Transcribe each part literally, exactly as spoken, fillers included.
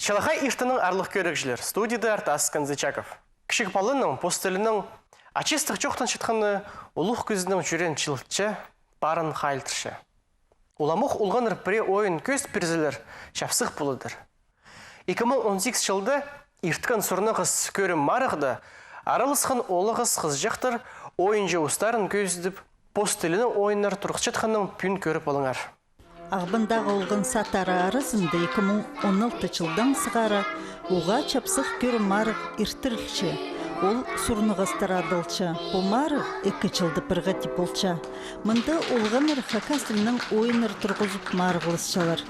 Чалахай иртеннең, аарлығ кӧрігҷілер, студияда Артас Канзычаков. Кічіг паланың пос тілінең ачыстығ чоохтанчатханы улуғ кізінің чӱреен чылытча, парын хайылтырча. Уламох олғаннар пірее ойын кӧзіт пирзелер, чапсых поладыр. Ікі муң он сигіс чылда ирткен «Сурнығас» кӧрім-марығда араласхан оолағас хызыҷахтар ойынҷа устарын кӧзідіп, пос тілінең ойыннар турғысчатханын пӱӱн кӧріп алыңар. Ағбандағы олған садтары аразында ікі муң он алты чылдаң сығара уғаа чапсых кӧрім-марығ иртірілче. Ол «Сурнығастар» адалча. Пу марығ ікі чылда пір хати полча. Мында олғаннар хакас тілінең ойыннар турғызып марығласчалар.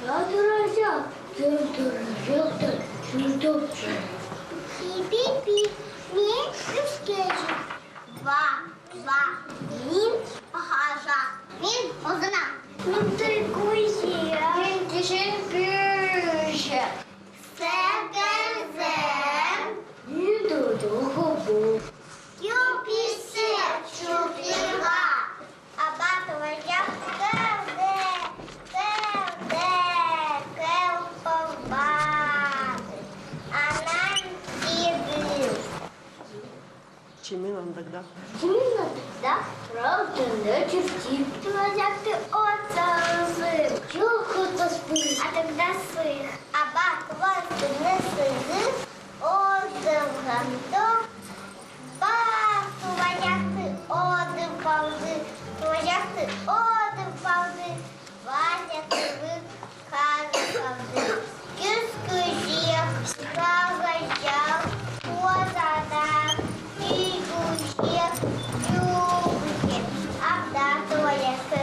Ядыра, кем тура чахта чуртапча? Пи-пи-пи, мин ӱскеҷік. Ва-ва, мин пахаҷах. Мин узунам. Мин тіл кӧзем. Мин тізең кӧзем. Сіркірзем. Мин тудуғ пу. Кӧп иссе чуртирға. Аба туа чахты кӧрді, кӧрді, кӧп полбады. Анаң тиді. Чимин андағ даа. Чимин андағ даа. Прай тӱнде чуртир. Туа чахты одырзым. Чох, отаспын. Андағ даа сых. Аба туа тӱнде сызы. Одырғанда. Ба, туа чахты одыр парды. Туа чахты одыр парды. Вася тывыр хазы парды. Кӱс кӱзек, хағаҷах, позада, кӱзек, чубыҷек, абда туа чахты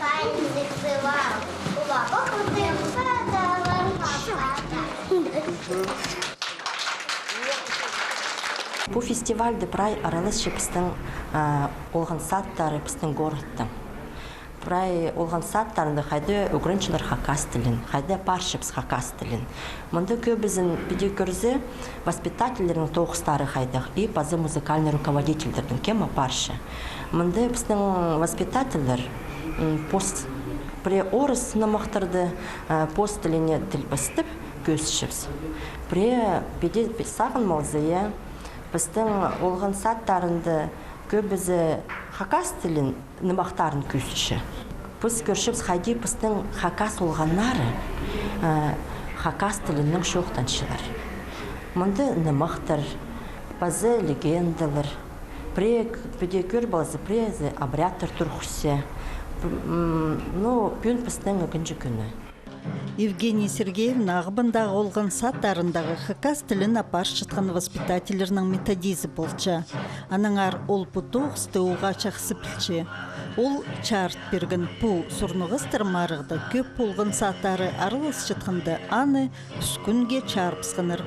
хайзык сывал. Улаба хутым садалар хаппада. Пу фестивальда прай араласча пістің, а, олған садтары пістің городтың. Прай олған садтарында хайда ӱгренчелер хакас тілін, хайда апарчабыс хакас тілін. Мында кӧбізін піди кӧрзе, воспитательлернің тоғыстары хайдағ, и паза музыкальный руководительдернің кем апарча. Мында пістің воспитательлер, м, пос, пірее орыс нымахтарды, а, пос тіліне тіл ыстып, кӧзітчебіс. Пірее піди сағын малза, я, пістің олған садтарында кӧбізі хакас тілін нымахтарын кӧзітче. Піс кӧрчебіс, хайди пістің хакас олғаннары, э, хакас тілінең чоохтанчалар. Мында нымахтар, паза легендалар, пірее піди кӧр полза, піреезі обрядтар турғысча. П-, м, ну, пӱӱн пістің ікінҷі кӱні. Евгения Сергеевна Ағбандағы олған садтарындағы хакас тілін апарчатхан воспитательлернің методизі полча. Аннаңар ол пу тоғысты уғаа чахсы пілче. Ол чарыт пирген пу «Сурнығастар» марығда кӧп олған садтары араласчатханда, аны ӱс кӱнге чарыбысханнар.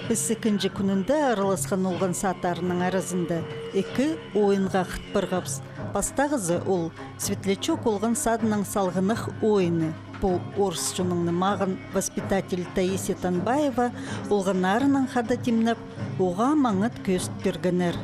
Піс ікінҷі кӱнінде араласхан олған садтарының аразында ікі ойынға хат парғабыс. Пастағызы ол «Светлячок» олған садының салғанах ойыны. Пу орыс чонның нымағын воспитатель Таисия Танбаева олғаннарынаң хада тимнеп, уғаа маңат кӧзіт пиргеннер.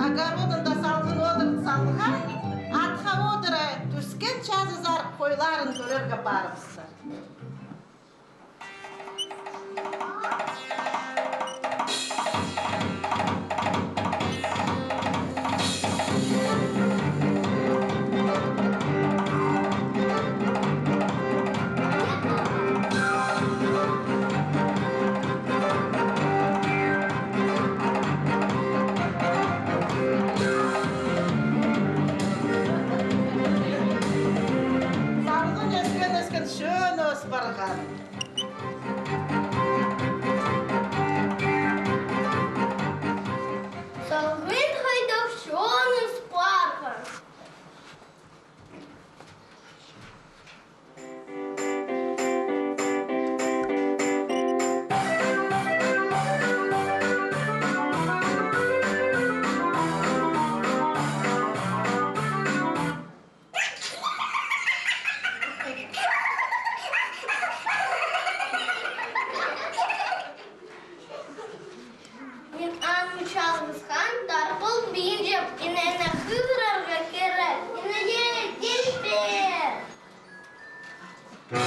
Огородында салған одыр салған, атха одыра тӱскен чазызар хойларын кӧрерге парыбыстыр. Салғын ӧскен, ӧскен, чӧн ӧс парған. Ниме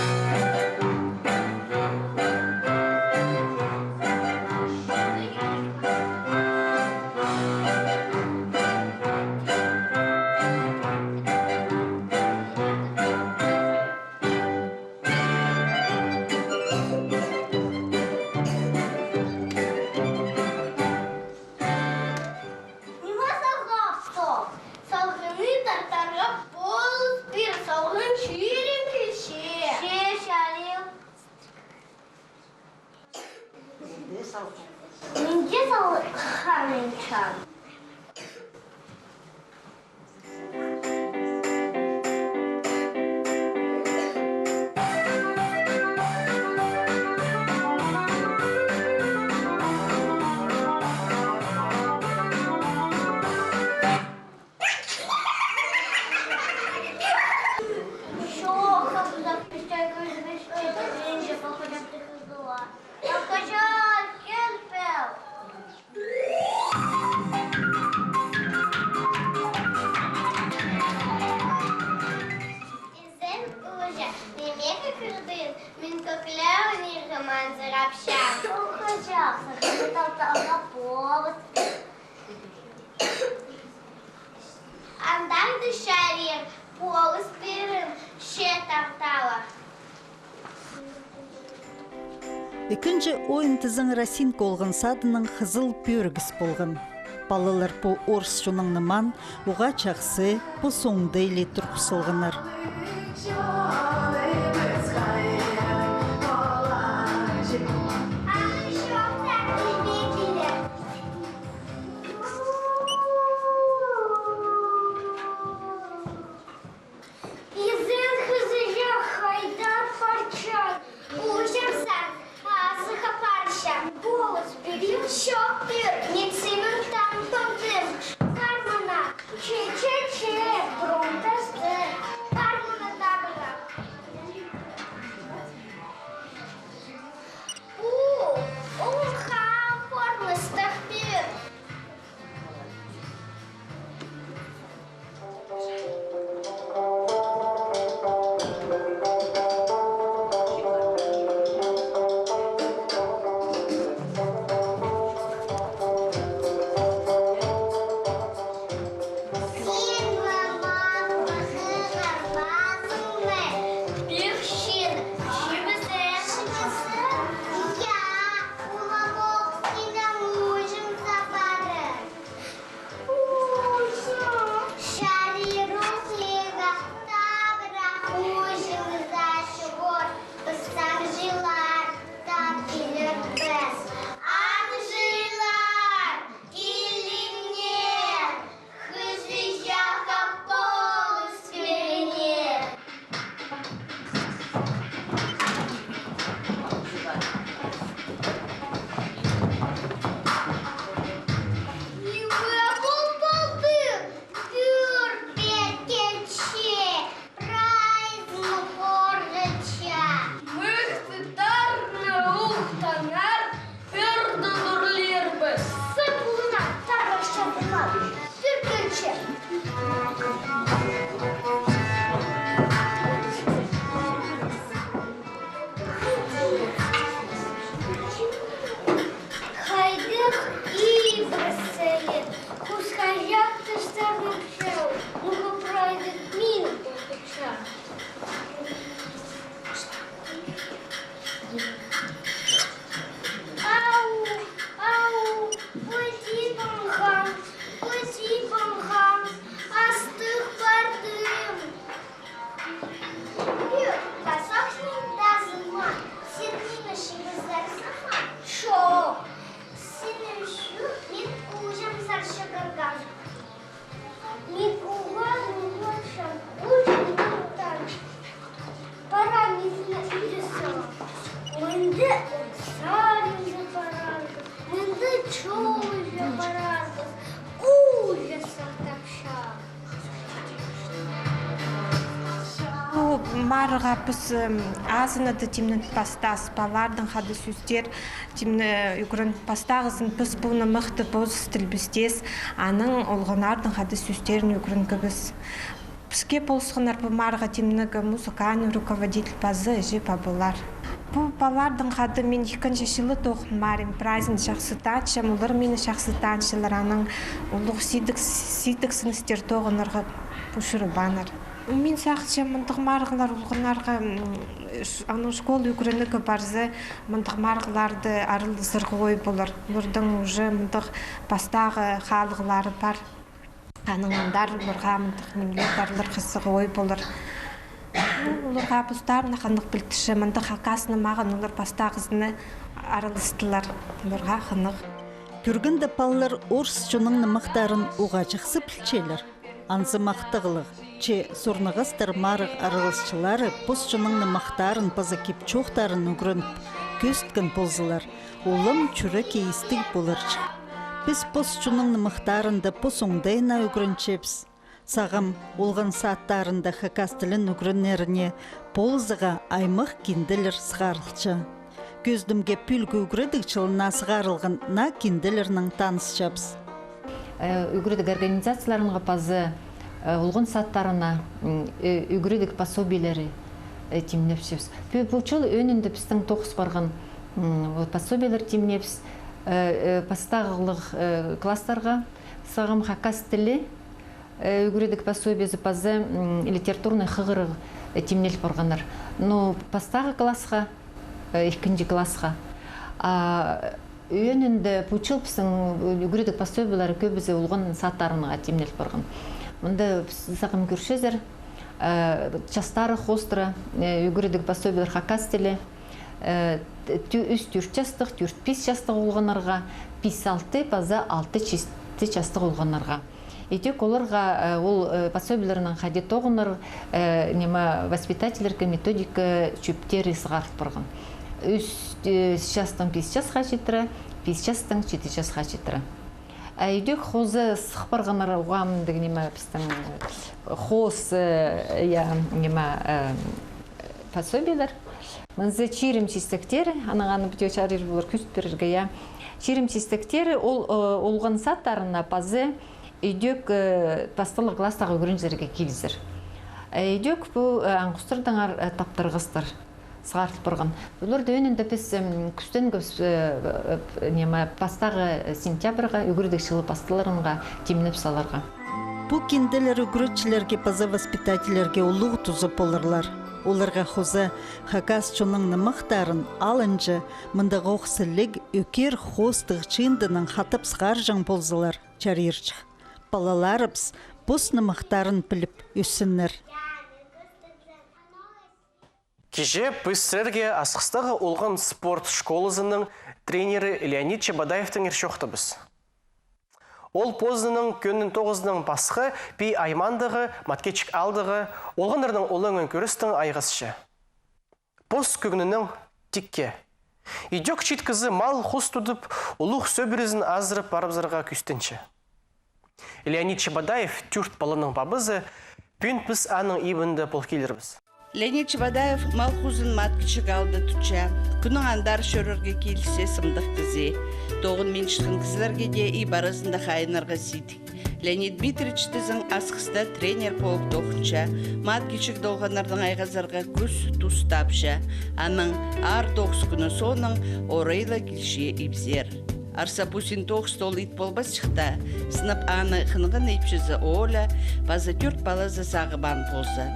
салғаң, Астох? Салғанны тартарға полыс пир, салған чирім килче. Че, Чарир. Мин дее салғам. Мин дее салғам, Инчан. Изен ӱҷе, ниме кӧрдің? Мин кӧглең иргі манзар апчам. Охаҷахсың, талталға полыс. Андар даа, Чарир, полыс пирим, че тарталар. Ікінҷі ойын тізең Росинка олған садынаң хызыл пӧрігіс полған. Палалар пу орыс чонның ныман уғаа чахсы, пос оңдайлы турғыс салғаннар. Изен хызыҷах, хайда парчаң? Ӱҷем сар, азых апарчам. Полыс пирим, чоох пир, мин синің таң тоңдым. Кар мына, че-че-че, пурун тасты. Кар мына табырах. У, улуғ форма стахпир. Син ла мағаа хығырбазың ма? Пӧкчін, чібізер. Чібізер? Я, уламох синің ӱҷеңзер парар. Ӱҷең. Чарир, ӱҷеңе, табырах ӱҷеңзер чӱгӱр, піс аңҷылар тап килербіс. Аңҷылар, киліңер, хызыҷахха полыс пиріңер. Ниме пол полды? Пӧр петкенче, прайзын хорғача. Мыхты тарны ухтаңар, пӧрді турлирбыс. Сыт улуна тарбашадыңар. Пӧр килче. Хайдағ ибіре сіліг, хусхаҷах тастарны чал, муға прайзын мин пултырчам. Ау, ау, пу тип алған, пу тип алған, астығ пардым. Пӧр, пазох синің тазыңма, син мині чібізерзің ме? Чох. Син ӱчӱн мин ӱҷемзер чығарғам. Мин уғаа ӱгретчем, ӱҷем мин тан. Пара мин сині ӱгретсем. Мында саринзар парарбыс, мында чолзар парарбыс, ӱҷе сағын тапчам. Пу марығға піс, м, азынада тимнен пастас, палалардаң хада сӧстер тимне ӱгрен пастағызын піс пуны мыхты позы тілбестес, анаң олғаннардаң хада сӧстерін ӱгренгебіс. Піске полысханнар пу марығға тимнирге музыкальный руководитель паза іҷе-пабалар. Пу палаларнаң хада мин ікінҷі чылы тоғынмарим, прайзын чахсы танчам, олар мині чахсы танчалар, анаң улуғ сидік-, сидіксіністер тоғынарға пушырбааннар. Мин сағынчам, мындағ марығлар олғаннарға, м, ш-, анаң школа ӱгренерге парза, мындағ марығларда араласарға ой полар. Оларның уже мындағ пастағы халығлары пар. Анаң андар оларға мындағ нимелер парлар хызығ ой полар. Ну, оларға постарына хынығ пілдірче, мындағ хакасны мағаа олар пастағызына араластылар. Оларға хынығ. Кӧргенде, палалар орыс чонның нымахтарын уғаа чахсы пілчелер. Анзы махтағлығ, че сорнағастар марығ араласчылары пос чонның нымахтарын паза кип-чоохтарын ӱгреніп кӧзіткен ползалар, улам чӱрекке истіг поларҷых. Піс пос чонның нымахтарында пос оңдайына ӱгренчебіс. Сағам, олған садтарында хакас тілін ӱгренеріне полызығға аймах кинделер сығарылча. Кӧзідімге, пӱӱлгі ӱгредіг чылына сығарылған наа кинделернең танысчабыс. Э, ӱгредіг организацияларынға паза, э, олған садтарына, м, э, ӱгредіг пособиелері, э, тимнепчебіс. Пу, пу чыл ӧӧнінде пістің тоғыс парған, м, вот, пособиелер тимнепчебіс, э, э, пастағлығ, э, класстарға, сағам, хакас тілі, э, ӱгредіг пособиезі паза, м, литературный хығырығ, э, тимнел парғаннар. Ну, пастағы классха, э, ікінҷі классха. А ӧӧнінде пу чыл пістің ӱгредіг пособиелері кӧбізі олған садтарынға тимнел парған. Мында піс сағам кӧрчезер, э, частары хоостыра, э, ӱгредіг пособиелер хакас тілі, э, т-, тӧ-, ӱс-тӧрт частығ, тӧрт-пис частығ олғаннарға, пис-алты паза алты-читі частығ олғаннарға. Идӧк оларға, э, ол, э, пособиелернең хайди тоғынар, э, ниме, воспитательлерге методика чӧптері сығарыл парған. Ӱс, э, частаң пис часха читіре, пис частаң читі часха читіре. А идӧк хоза сых парғаннар уғаа мындағ ниме, пістің, э, хоос, э, я, ниме, э, пособиелер. Мынзы чирім чистектері, анаң аны пӱтӧк чарир полар кӧзіт пирерге, я. Чирім чистектері ол, э, олған садтарына паза идӧк, э, пастағы класстағы ӱгренҷілерге килізер. Э, идӧк пу, э, аң хустардаңар, э, таптырғыстар сығарыл парған. Оларның ӧӧнінде піс, м, кӱстенгебіс, э, э, ниме, пастағы сентябрьға, ӱгредіг чылы пасталарынға тимнеп саларға. Пу кинделер ӱгретчілерге паза воспитательлерге улуғ туза поларлар. Оларға хоза хакас чонның нымахтарын алынҷа мындағ ох сіліг, ӧкер хоостығ чыындынаң хатап сығарҷаң ползалар, чарирҷых. Палаларыбыс пос нымахтарын піліп ӧссіннер. Кичее піс сірерге Асхыстағы олған спорт школазының тренері Леонид Чебодаевтеңер чоохтаабыс. Ол позының кӧңнін тоғызынаң пасха Пии аймаандағы Маткечік аалдағы олғаннарның олаңын кӧрістең айғасча. Пос кӧңнінең тикке. Идӧк чиит кізі мал-хус тудып, улуғ сӧбірезін азырап парыбызарға кӱстенче. Леонид Чебодаев, тӧрт паланың пабазы, пӱӱн піс аның ибінде пол килербіс. Леонид Чебодаев мал-хузын Маткечік аалда тутча. Кӱннің андар чӧрерге килісче сымдығ кізі. Тоғынминчатхан кізілерге дее иб аразында хайынарға сидік. Леонид Дмитриевич тізең Асхыста тренер полып тоғынча. Маткечікте олғаннарнаң айғазарға кӱс, тус тапча. Анаң аар тоғыс кӱні соонаң орай ла килче ибзер. Арса, пу син тоғыста ол ит полбасчых таа, сынап аны хынған ипчізі Оля паза тӧрт палазы сағып ан полза.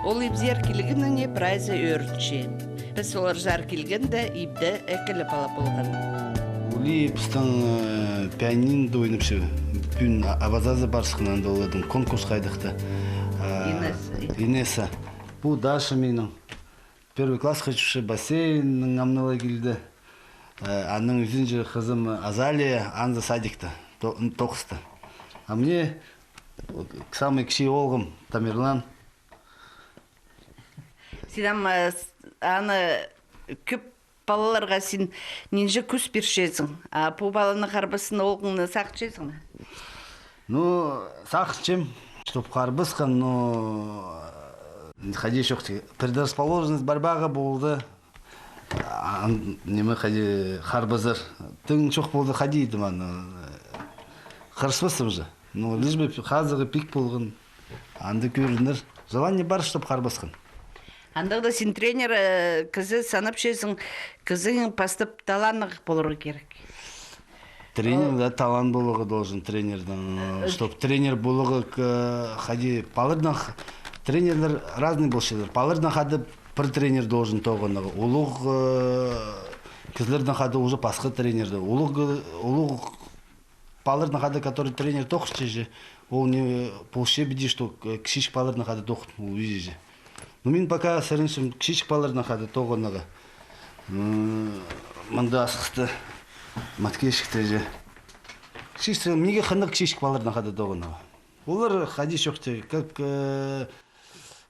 Ол ибзер килгеніне прайзы ӧрінче. Піс оларзар килгенде ибде ікі ле пала полған. Улии пістің, э, пианинда ойнапча. Пӱӱн а-, абазазы парысхан анда оларның конкурс хайдағ-да. Э, Инесса. Инесса. Пу Даша минің. Первый классха чӧрче, бассейннең амнала килді. Э, аның ӱзінҷі хызым Азалия, анзы садикта, то-, н-, тоғыста. А мына, вот, самый кічіг оолғым Тамерлан. Син ам, э, с-, аны кӧп палаларға син нинҷе кӱс пирчезің. А пу паланың харбазын, оолғыңны сағынчазың ма? Ну, сағынчам, чтоб харбасхан, но, э, хайди чох тее. Предрасположенность борьбаға полды. А, ан-, ниме, хайди харбазар. Тың чох полды, хайди идім аны. Харбаспас уже. Ну, лишь бы хазығы пик полған. Анда кӧрінер. Желание пар, чтоб харбасхан. Андағда син тренер, э, кізі санапчазың, кізің пастап таланнығ поларға кирек. Тренер, да, талант поларға должен тренердің, э, чтоб тренер поларға, э, хайди, палаларнаң х-, тренерлер разный полчалар. Палаларнаң хада пір тренер должен тоғынарға. Улуғ, э, кізілернең хада уже пасха тренер. Улуғ, э, улуғ палаларнаң хада, который тренер тоғынча же, ол не полча піди, что, э, кічіҷек палаларнаң хада тоғын, ол иди же. Ну, мин пока сіренчем кічіҷек палаларнаң хада тоғынарға. М, мында Асхыста, Маткечікте же. Кічіҷек, мағаа хынығ кічіҷек палаларнаң хада тоғынарға. Олар хайди чоохтирға, как, э,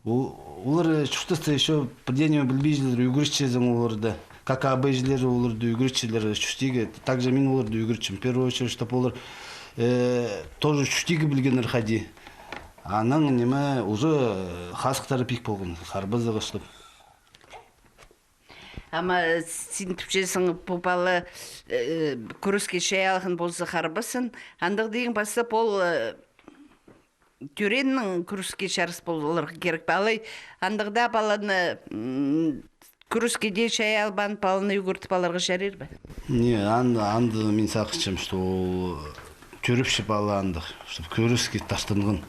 ол-, олар, э, чуртаста ещё пір дее ниме пілбинчелер, ӱгретчезің оларны. Как абайҷылар оларны ӱгретчелер чуртирға. Также мин оларны ӱгретчем. В первую очередь, чтоб олар, э, тоже чуртирға пілгеннер хайди. Анаң ниме, уже, э, хазыхтары пик полған, харбазарға, чтоб. Ама, э, син тіпчезің, пу пала, э, кӱреске чайалған полза, харбассың. Андағ тиң пастап ол, э, тӧрееннең кӱреске чарыс поларға кирек пе? Алай андағ даа паланы, м, кӱреске дее чайалбаан паланы ӱгретіп аларға чарир ба? Не, ан-, анда мин сағынчам, что ол тӧрепчі пала андағ, чтоб кӱреске тартынған.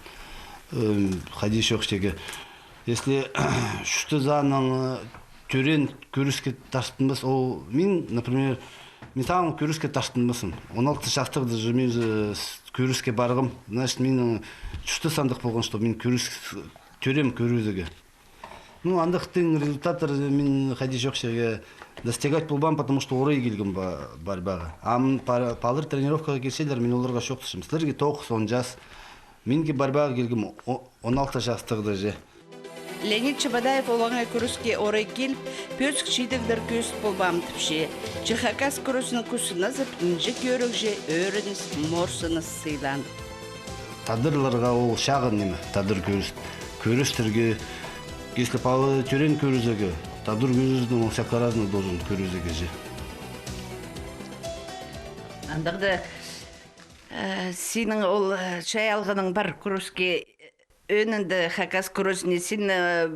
Эм, хайди чоохтирға, если чуртазының, э, тӧреен кӱреске тартынмас, ол мин, например, мин сағам кӱреске тартынмасым. Он алты частығ даже мин же с-, кӱреске парғам. Значит, минің чуртас андағ полған, чтоб мин кӱрес-, тӧреем кӱрезерге. Ну, андағ тың результаттар мин хайди чоохтирға достигать полбаам, потому что орай килгем ба-, борьбаға. Ам пар-, палалар тренировкаға килчелер, мин оларға чоохтапчам: сірерге тоғыс, он час. Минге борьбаға килгем о-, он алты частығ даже. Леонид Чебодаев олаңай кӱреске орай киліп, пӧзік чидіглер кӧзіт полбаам тіпче. Че хакас кӱрезінең кӱстенізіп, інҷек ӧрігҷе ӧрініс, морсаныс сыйлаан. Тадарларға ол чағын ниме, тадар кӱрес-, кӱрестерге, если пала тӧреен кӱрезерге, тадар кӱрезінең ол всяко разный должен кӱрезерге же. Андағда, э, синің ол, э, чайалғаның пар кӱреске, э, ӧӧнінде хакас кӱрезіне син, э,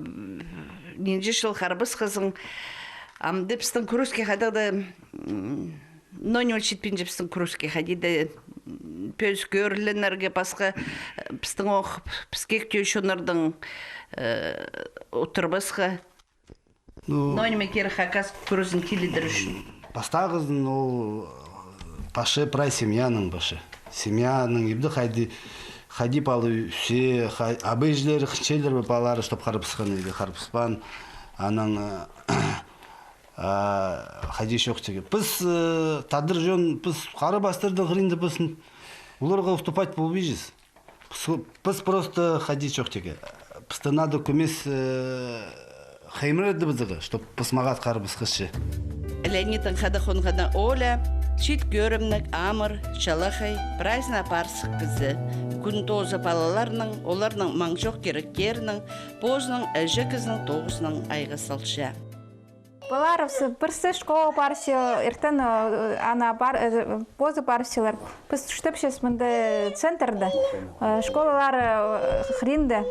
нинҷе чыл харбасхазың. Амды пістің кӱреске хайдағ-да, м, ноо ниме читпинче пістің кӱреске, хайди-да, м, пӧзік ӧрленерге, пасха, э, пістің ох, піске кӧп чоннардаң, э, утырбасха. Ну, ноо ниме кирек хакас кӱрезін тилідер ӱчӱн? Пастағызын ол, э, пашы прай семьяның пашы. Семьяның ибде хайди, хайди пала ӧсче, хай-, абайҷылары хынчалар ба палалары, чтоб харбасхан или харбаспаан. Анаң, э, а, хайди чоохтирға. Піс, э, тадар чон, піс хара пастарның хыринда піс оларға уступать полбинчабыс. Піс, піс просто хайди чоохтирға. Пісті надо кӧмес, э, хыймырадыбызарға, чтоб піс мағат харбасхасча. Леонидтің хада хонғаны Оля чит кӧрімніг, амыр, чалахай, прайзына парсых кізі. Кӱн тооза палаларның, оларның маң чох киректерінең, позының, іҷе кізінің тоғызынаң айғас салча. Палаларыбыс пірсі школаға парча, иртен, э, ана пар-, э, позы парчалар. Піс тӱстепчебіс мында центрде. Э, школалар, э, хыринда.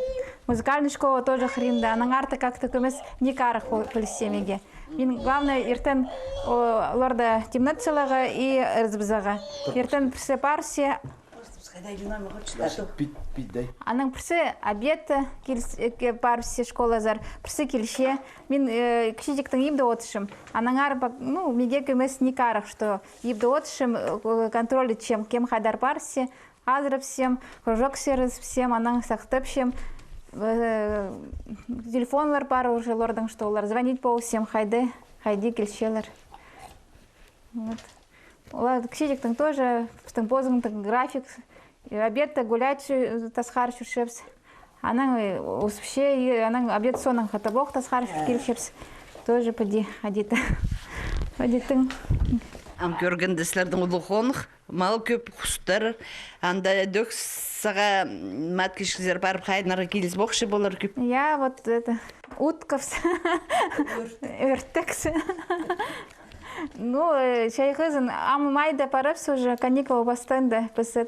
Музыкальный школа тоже хыринда. Анаң артых как-то кӧмес ниик арах пол-, полысчам мағаа. Мин главное иртен, о, оларны темнат саларға и ырзыбызарға. Иртен пірсі парча, Пит, пит, дай. Анаң пірсі обед килс-, э, ке-, парыбысча школазар, пірсі килче. Мин, э, кічіҷектең ибде одырчам. Аннаңар, ну, мағаа кӧмес ниик арах, что ибде одырчам, э, контроль итчем, кем хайдар парча, азырапчам, кружок сірібісчем, анаң сахтапчам. Э, телефоннар пар уже оларның, что олар звонить полчам, хайди, хайди килчелер. Вот. Олар кічіҷектең тоже, пістің позының график. И обедте гулять чӧ-, тасхар чӧрчебіс. Анаң, э, ӧспе, и анаң обед соонаң хатабох тасхар чӧр килчебіс. Тоже піди, хайди-да. Хайди-да. Ам кӧргенде сірернің улуғ хонығ, мал кӧп, хустар. Анда дӧк саға, м, маткечізер парып хайнарға киліс полча полар кӧп. Я, вот это, утковс. Ӧртекс. Ну, э, чайғызын, ам майда парыбыс уже, каникул пасталды, піс, э,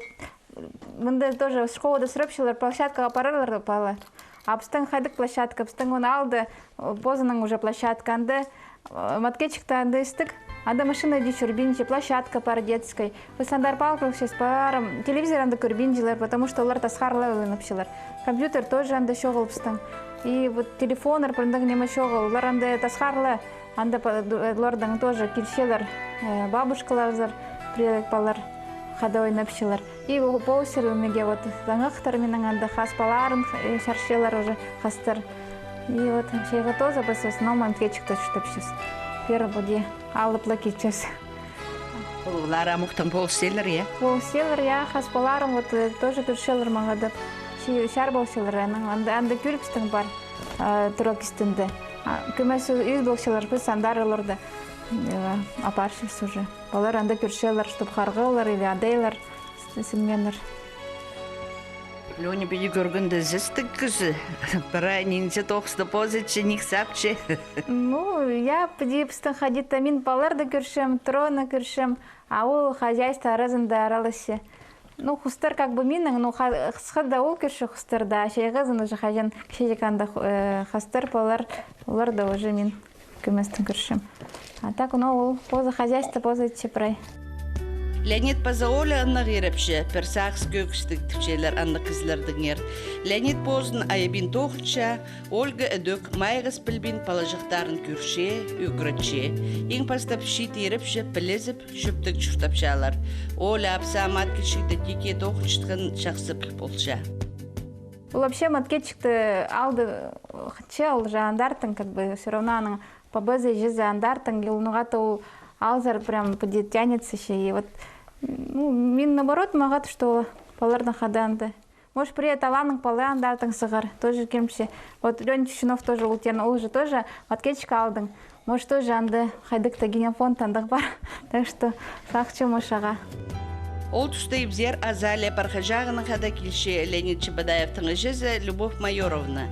Мында тоже школада сурапчалар, площадкаға парарлар пала. А пістің хайдағ площадка, пістің он алты, э, позының уже площадка, анда, э, Маткечикте анда істіг, анда машина даа чӧрбинче, площадка пар детскай. Піс андар палғалчабыс, пар, телевизор анда кӧрбинчелер, потому что олар тасхарла ылынапчалар. Компьютер тоже анда чоғыл пістің. И вот телефоннар, пірдеңе ниме чоғыл, олар анда тасхарла. Анда па-, ду-, оларның тоже килчелер, э, бабушкаларзар, пірее палалар хада ойнапчалар. И ол полысчалар мағаа вот саңахтар минең, анда хас палаларын, э, чарчалар уже хастар. И вот чайға тоже піс в основном Маткечикте чуртапчабыс. Пеер піди алып ла килчебіс. Олар амохтаң полысчалар, я? Полысчалар, я, хас палаларым вот, э, тоже кӧрчелер мағаа даа. Чи-, чар полысчалар, анаң анда, анда кӧрібістің пар, э, турак истінде. А кӧмес ӧс полчалар, піс андар оларды, э, апарчабыс уже. Палалар анда кӧрчелер, чтоб харғылар или адайлар с-, сілмееннер. Леня, піди кӧргенде, сістіг кізі. Прай нинҷе тоғысты позытча, ниик сапча. Ну, я, піди пістің хайди-да, мин палаларды кӧрчем, Троны кӧрчем, а ол хозяйство аразында араласча. Ну, хустар как бы минің, ну, ха-, хысхада ол кӧрче хустарны, а чайғызын уже хаҷан кічіҷек анда, э, хастар, палалар, оларды уже мин кӧместең кӧрчем. А так, ну, ол позы хозяйство, позы итче прай. Леонид паза Оля аннағ ирепче, пір сағыс кӧгістіг тіпчелер аннағ кізілердеңер. Леонид позын айабин тоғынча, Ольга ідӧк майғас пілбин палаҷахтарын кӧрче, ӱгретче. Иң пастап чиит ирепче пілізіп, чӧптіг чуртапчалар. Оля апсаа Маткечикте тикке тоғынчатхан чахсы піл полча. Ол вообще Маткечикте алды хынча, ол же андартын, как бы, всё равно аның пабазы, іҷезі андартын, и ол ноға-да ол алзар прям піди тянется че. И вот, ну, мин наоборот, мағат, что палаларның хада анда. Может, пірее таланың пала андартын сығар, тоже килче. Вот Лёня Чучунов тоже, ол тиен, ол же тоже Маткечик алдың. Может, тоже анда хайдағ-да генофонд андағ пар. Так что сағынчам, может, ағаа. Ол туста ибзер Азалия Пархаҷағанаң хада килче Леонид Чебодаевтің іҷезі Любовь Майоровна.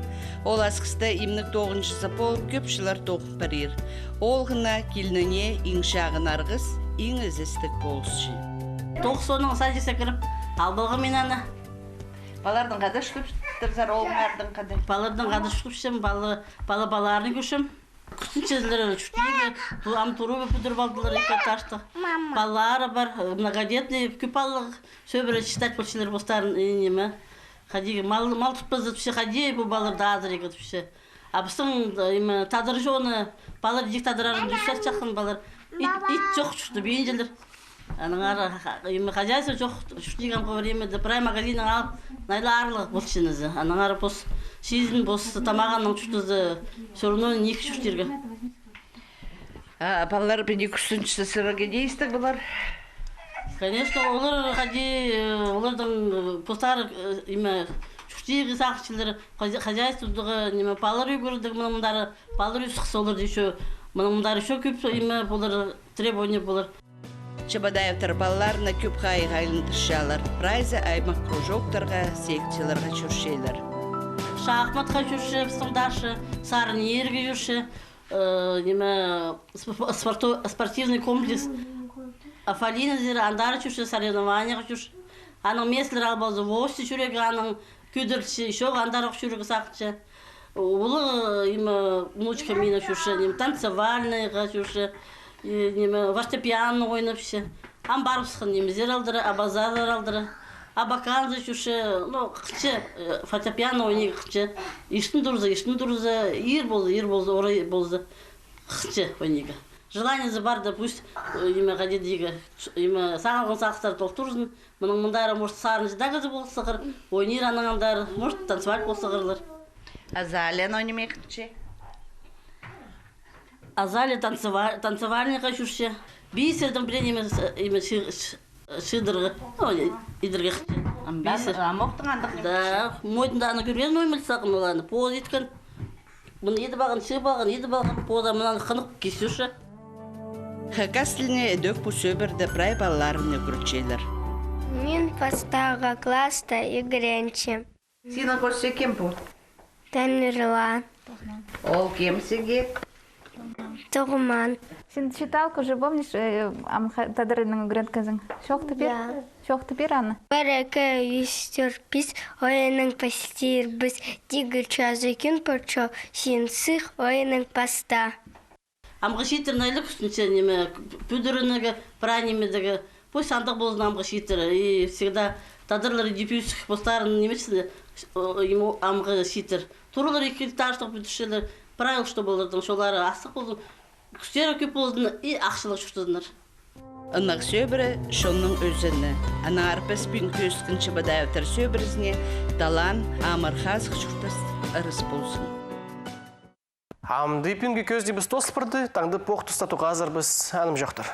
Ол Асхыста имнег тоғынҷызы полып, кӧп чыллар тоғын парир. Оолғына, килніне иң чағын арғыс, иң ізестіг полысчы. Тоғыс соонаң садикке кіріп, ал полғам мин аны. Палаларнаң хада чуртаптырзар, оолыңарнаң хада? Палаларнаң хада чуртапчам, пала, пала, палаларны кӧрчем. Кӱстенчелер чуртирға, пу ам турба пӱдіріп алдылар, ікі этажтығ. Палалары пар, многодетный, кӧп палалығ, сӧбіре читать полчалар постарын, и ниме. Хайди, мал, мал тутпаза тіпче, хайди, пу палалар азырирға тіпче. А пістің, ниме, тадар чоны, палалар идӧк тадарарын тӱсче, чахын палалар. Ит, ит чох, чуртабинчалар. Аннаңар, ха-, ниме, хозяйство чох, чуртирға амғы времяда, прай магазиннаң алып, найла аарлығ полча нооза. Аннаңар пос чиизін, пос тамағын чуртаза, всё равно ниик чуртирға. А палалар піди кӱстенче сірерге дее истіг полар? Конечно, олар хайди, э, оларның, э, постары, э, ниме, чуртирға сағынчалар, хозя-, хозяйстводағы, ниме, палалар ӱгредіг, мының мындары, палалар ӧс сыхса, оларда ещё, мының мындары ещё кӧп, ниме, полар, требование полар. Чебодаевтар палаларны кӧп хайығ айландырчалар. Прайзы аймах кружоктарға, секцияларға чӧрчелер. Шахматха чӧрче пістің Даша, сарнирға чӧрче, э, ниме, сп-, спорто-, спортивный комплекс Афалина тидір, андар чӧрче, соревнованиеға чӧрче. Аның местілер ал полза, вообще чӧрерге, аның кӧдірілче, ещё андар ох чӧрерге сағынча. Улуғ, ниме, внучка минің чӧрче, ниме, танцевальныйға чӧрче, и, ниме, фортепиано ойнапча. Ам парыбысхан нимезер алдыра, абазазар алдыра, абаканзар чӧрче, ну, хынча, э, фортепиано ойнирға хынча. Иртін турза, иртін турза, иир полза, иир полза, орай полза, хынча ойнирға. Желаниезі пар даа, пусть, э, ниме, хайди дее, ш-, ниме, сағынған сағыстар толтырзын. Мының мындары, может, сарынҷы даа кізі пол сығар, ойнир анаң андар, может, танцевать пол сығарлар. Азалияның ниме хынча? Азалия танцева-, танцевальныйға чӧрче. Бисердең пірее ниме, ниме, ши-, ш-, шыдырға, ну, идерге хынча. Бисер. Амохтың андағ. Да, мойнында аны кӧрген, моймыл сағын ол аны, поз иткен. Мыны идіп алған, чыып алған, идіп алған, позы мынаң хынып кис чӧрче. Хакас тіліне ідӧк пу сӧбіреде прай палаларын ӱгретчелер. Мин пастағы класста ӱгренчем. Синің хосчы кем пу? Тамерлан. Ол кем сиге? Тоғынмаан. Син читалку же помнишь, э, амғы тадар тілінең ӱгреткензің? Чоохтап пир. Я. Чоохтап пир аны. Пір, ікі, ӱс, тӧрт, пис, ойыннаң пастирбыс. Тигір чазы кӱн пар чох, син сых ойыннаң паста. Амғы чииттер наа ла кӱстенче, ниме, пӱдірінерге, прай нимедегі. Пусть андағ ползын амғы чииттер. И всегда тадарлар иди пӧзік постарын нимеҷеңнер, о, ниме, амғы чииттер. Туралар ікі таштығ пӱдірчелер. Правил, что оларның чоллары астығ ползын, кӱстері кӧп ползын и ахчалығ чуртазыннар. Ынағ сӧбіре — чонның ӧзені. Аннаңар піс пӱӱн кӧзіткенче Бадаевтар сӧбірезіне талаан амыр хазых чуртас ырас ползын. Амды пӱӱнгі кӧзідібіс тоозыл парды, таңда пу ох туста тоғазарбыс, анымҷохтар.